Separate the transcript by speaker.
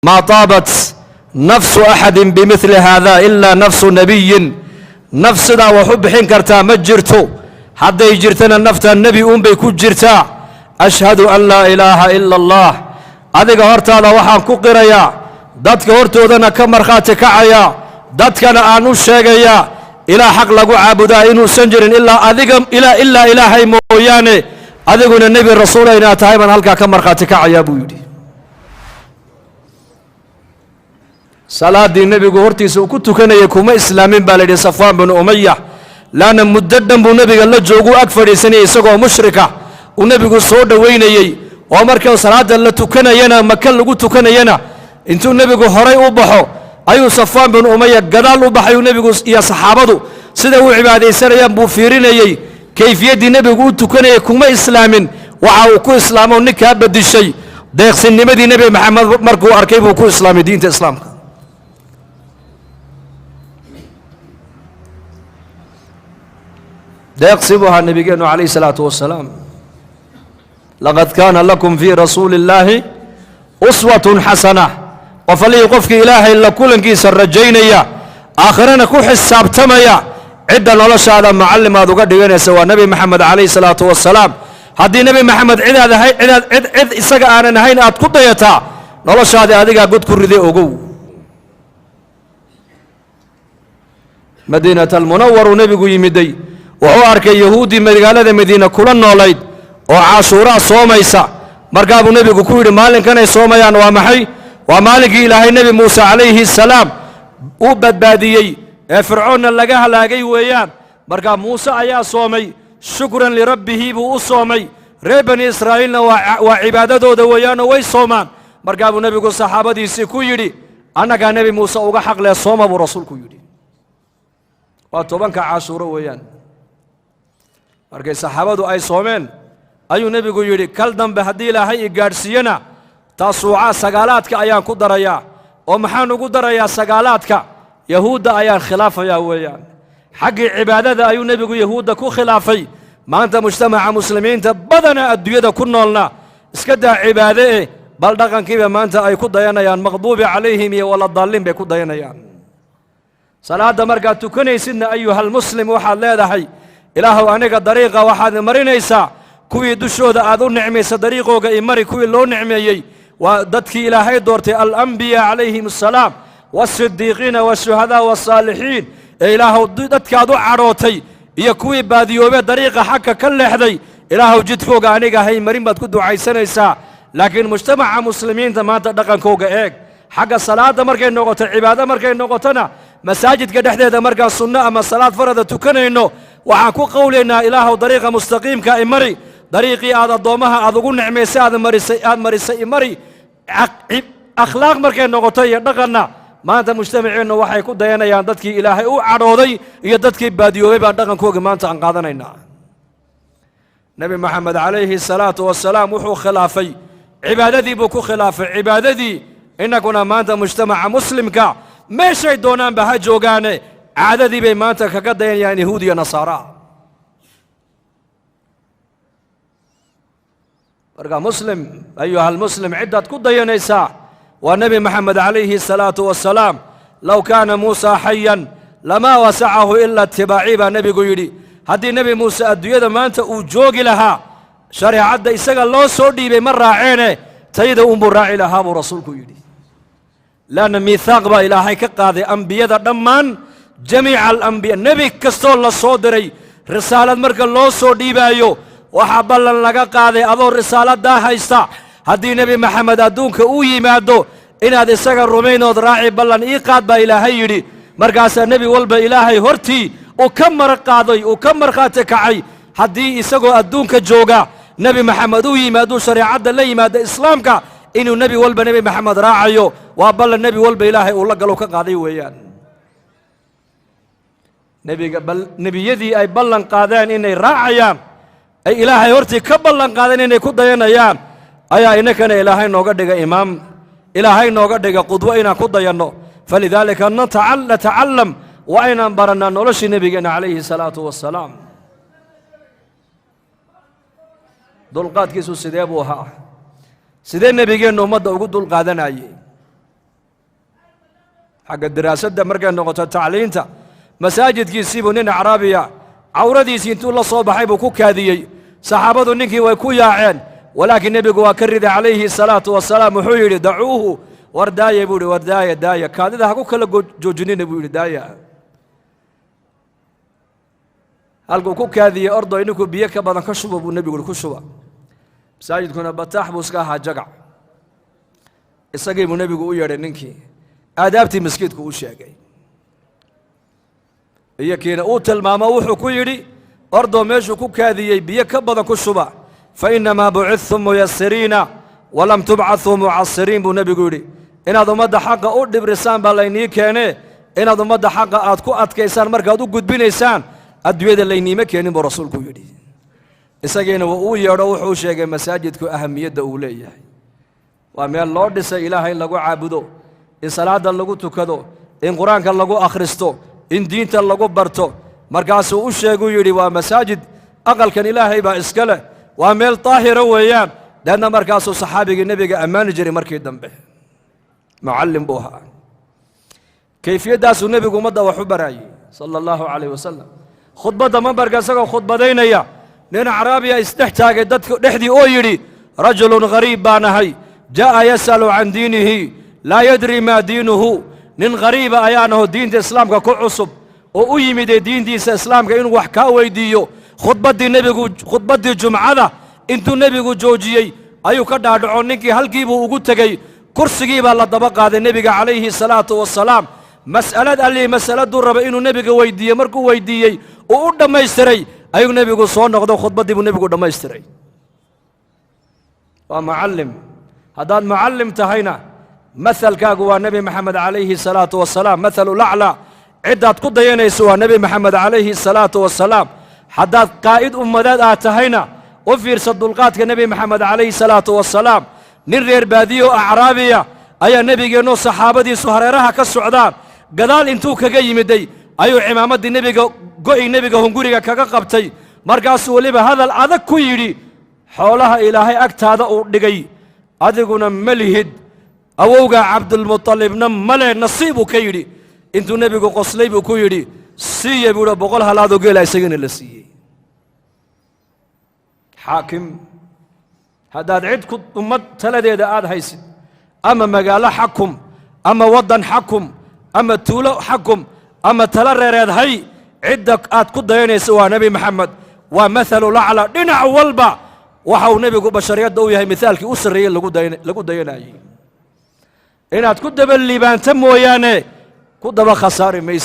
Speaker 1: Maa taabat nafsu axadin bimidli haada ilaa nafsu nebiyin. Naf sidaa wax u bixin kartaa ma jirto, hadday jirtana nafta nebi uunbay ku jirtaa. Ashhadu an laa ilaaha ila Allah. Adiga hortaada waxaan ku qirayaa, dadka hortoodana ka markhaati kacayaa, dadkana aan u sheegayaa, ilaa xaq lagu caabudaa inuusan jirin ilaa adiga, ilaa Ilaahay mooyaane, adiguna nebi rasuula inaad tahay baan halkaa ka markhaati kacayaa, buu yidhi. Salaaddii nebigu hortiisa uu ku tukanayay kuma islaamin, baa la yidhi, Safwaan binu Umaya, laanna muddo dhan buu nebiga la joogu ag fadhiisanayay isagoo mushrika, uu nebigu soo dhowaynayey, oo marka salaadda la tukanayana, Maka lagu tukanayana, intuu nebigu horay u baxo ayuu Safwaan binu Umaya gadaal u baxayuu nebigu iyo saxaabadu sida u cibaadaysanayaan buu fiirinayey. Kayfiyaddii nebigu u tukanayay kuma islaamin. Waxa uu ku islaamo ninkaa bedishay deeqsinnimadii Nebi Maxamed markuu arkay buu ku islaamay diinta Islaamka. Deeqsi buu ahaa nebigeennu calayhi salaatu wasalaam. Laqad kaana lakum fii rasuuli illaahi uswatun xasana. Qof allihii qofkii Ilaahay la kulankiisa rajaynaya, aakhirana ku xisaabtamaya, cidda noloshaada macallim aad uga dhiganaysa waa Nebi Maxamed calayhi salaatu wasalaam. Haddii Nebi Maxamed cidaad ahay, cidaad cid isaga aanan ahayn aad ku dayataa, noloshaadii adigaa god ku riday, ogow. Madiinat Almunawar uu nebigu yimiday, wuxuu arkay Yahuuddii magaalada Madiina kula noolayd oo Caashuuraa soomaysa. Markaa buu nebigu ku yidhi: "Maalinkanay soomayaan waa maxay?" "Waa maalinkii Ilaahay Nebi Muuse calayhi salaam uu badbaadiyey ee Fircoonna laga halaagay weeyaan. Markaa Muuse ayaa soomay, shukran lirabbihi buu u soomay. Reer Bani Israa'iilna waa cibaadadooda weeyaanoo way soomaan." Markaa buu nebigu saxaabadiisii ku yidhi: "Annagaa Nebi Muuse uga xaq leh, sooma," buu rasuulku yidhi. Waa 10-ka Caashuuro weeyaan. Markay saxaabadu ay soomeen ayuu nebigu yidhi: "Kal dambe haddii Ilaahay i gaadhsiiyena, Taasuucaa sagaalaadka ayaan ku darayaa." Oo maxaan ugu darayaa sagaalaadka? Yahuudda ayaan khilaafayaa weeyaan. Xaggii cibaadada ayuu nebigu Yahuudda ku khilaafay. Maanta mujtamaca muslimiinta badana adduunyada ku noolna iska daa cibaade eh, bal dhaqankiiba maanta ay ku dayanayaan maqduubi calayhim iyo waladaalliin bay ku dayanayaan. Salaadda markaad tukanaysidna, ayuhalmuslim, waxaad leedahay: "Ilaahow, aniga dariiqa waxaad marinaysaa kuwii dushooda aad u nicmaysa, dariiqooga i mari." Kuwii loo nicmeeyey waa dadkii Ilaahay doortay, alambiyaa calayhim assalaam waasidiiqiina waashuhadaa wasaalixiin. Ee Ilaahow, dadkaad u cadhootay iyo kuwii baadiyoobee dariiqa xagka ka leexday, Ilaahow jidkooga aniga hay marin, baad ku ducaysanaysaa. Laakiin mujtamaca muslimiinta maanta dhaqankooga eeg. Xagga salaadda markay noqoto, cibaado markay noqotona, masaajidka dhexdeeda markaan sunno ama salaad farada tukanayno, waxaan ku qowlaynaa: "Ilaahow, dariiqa mustaqiimka i mari, dariiqii aad addoommaha aad ugu nicmaysay aad marisay i mari." Akhlaaq markay noqoto iyo dhaqanna, maanta mujtamaceennu waxay ku dayanayaan dadkii Ilaahay u cadhooday iyo dadkii baadiyoobay baan dhaqankooga maanta aan qaadanaynaa. Nebi Maxamed calayhi salaatu wasalaam wuxuu khilaafay cibaadadii buu ku khilaafay cibaadadii. Innaguna maanta mujtamaca muslimka meeshay doonaanba ha joogaane, caadadii bay maanta kaga dayanayaan Yahuud iyo Nasaara. Marka muslim, ayuhalmuslim, ciddaad ku dayanaysaa waa Nebi Maxamed calayhi salaatu wasalaam. "Low kaana Muusa xayan lamaa wasacahu ila itibaacii," baa nebigu yidhi. Haddii Nebi Muuse adduunyada maanta uu joogi lahaa, shareecadda isaga loo soo dhiibay ma raaceene, tayda unbuu raaci lahaa, buu rasuulku yidhi. Leanna miithaaq baa Ilaahay ka qaaday ambiyada dhammaan, jamiica alambiya. Nebi kastoo la soo diray, risaalad marka loo soo dhiibaayo, waxaa ballan laga qaaday: adoo risaaladaa haysta, haddii Nebi Maxamed adduunka uu yimaado, inaad isaga rumaynood raaci ballan ii qaad, baa Ilaahay yidhi. Markaasaa nebi walba Ilaahay hortii uu ka mar qaaday, uu ka markhaati kacay, haddii isagoo adduunka jooga Nebi Maxamed uu yimaaduu shareecadda la yimaado Islaamka, inuu nebi walba Nebi Maxamed raacayo. Waa ballan nebi walba Ilaahay uu la galo ka qaaday weeyaan. Nebiga bal nebiyadii ay ballan qaadeen inay raacayaan, ay Ilaahay hortii ka ballan qaadeen inay ku dayanayaan, ayaa inakana Ilaahay nooga dhiga imaam, Ilaahay nooga dhiga qudwo inaan ku dayanno. Falidaalika natacalam, waa inaan barannaa noloshii nebigeenna calayhi salaatu wasalaam. Dulqaadkiisu sidee buu ahaa? Sidee nebigeennu ummadda ugu dulqaadanayey? Xagga daraasadda markay noqoto, tacliinta, masaajidkiisiibuu nin acraabiya cawradiisii intuu la soo baxay buu ku kaadiyey. Saxaabadu ninkii way ku yaaceen, walaakiin nebigu waa ka riday calayhi salaatu wasalaam. Wuxuu yidhi: "Dacuuhu." War daaya, buu yidhi, war daaya, daaya, kaadida ha ku kala joojinina, buu yidhi, daaya. Halkuu ku kaadiyey ordo ninkuu biyo ka badan ka shuba, buu nebigu yidhi, ku shuba. Masaajidkuna bataax buu iska ahaa, jagac. Isagii buu nebigu u yeedhay ninkii, aadaabtii maskiidku u sheegay iyo kiina uu tilmaamo. Wuxuu ku yidhi: "Ordoo meeshuu ku kaadiyey biyo ka badan ku shuba. Fa innamaa bucidtum muyasiriina walam tubcaduu mucasiriin," buu nebigu yidhi. Inaad ummadda xaqa u dhibrisaan baa laynii keenee, inaad ummadda xaqa aad ku adkaysaan markaad u gudbinaysaan adduunyada layniima keenin, buu rasuulku yidhi. Isagiina wuu uu yeedho, wuxuu sheegay masaajidku ahamiyadda uu leeyahay. Waa meel loo dhisay Ilaahay in lagu caabudo, in salaadda lagu tukado, in Qur-aanka lagu akhristo, in diinta lagu barto. Markaasuu u sheeguu yidhi: "Waa masaajid, aqalkan Ilaahay baa iska leh, waa meel daahira weeyaan." Deedna markaasuu saxaabigii nebiga ammaani jiray markii dambe. Mucallim buu ahaa. Kayfiyaddaasuu nebigu ummadda wax u baraayey sala allahu calayh wasalam. Khudbadda mambarka isagoo khudbadaynaya, nin acraabiya isdhex taagay dadka dhexdii oo yidhi: "Rajulun ghariib baan ahay, jaa'a yas'alu can diinihi, laa yadri maa diinuhu." Nin khariiba ayaan aho, diinta Islaamka ku cusub oo u yimidee diintiisa Islaamka inuu wax kaa weydiiyo. Khudbaddii nebigu, khudbaddii jumcada intuu nebigu joojiyey ayuu ka dhaadhaco. Ninkii halkiibuu ugu tegey, kursigii baa la daba qaaday nebiga calayhi salaatu wasalaam. Mas'alad allii masaladuu raba inuu nebiga weydiiyey, markuu weydiiyey uu u dhammaystiray, ayuu nebigu soo noqdo, khudbaddii buu nebigu dhammaystiray. Waa mucallim. Haddaad mucallim tahayna, mahalkaagu waa Nebi Maxamed calayhi salaatu wasalaam. Mathalu laclaa, ciddaad ku dayanayso waa Nebi Maxamed calayhi salaatu wasalaam. Haddaad qaa'id ummadeed aad tahayna, u fiirsa dulqaadka Nebi Maxamed calayhi salaatu wasalaam. Nin reer baadiyo acraabiya ayaa nebigeennoo saxaabadiisu hareeraha ka socdaan gadaal intuu kaga yimiday ayuu cimaamaddii nebiga, go'i nebiga hunguriga kaga qabtay. Markaasuu weliba hadal adag ku yidhi: "Xoolaha Ilaahay agtaada uu dhigay adiguna ma lihid, awowgaa Cabdulmutalibna male." Nasiibuu ka yidhi. Intuu nebigu qoslay buu ku yidhi: "Siiya," buu yidhi. 100 halaadoo geela isagana la siiyey. Xaakim haddaad cid ku ummad taladeeda aad haysid, ama magaalo xakum, ama waddan xakum, ama tuulo xakum, ama tala reereed hay, cidda aad ku dayanaysa waa Nebi Maxamed. Waa mathalu lacla. Dhinac walba waxa uu nebigu bashariyadda u yahay mithaalkii u sarreeyey lagu dayanayey. Inaad ku daba liibaanta mooyaane, ku daba khasaari mayso.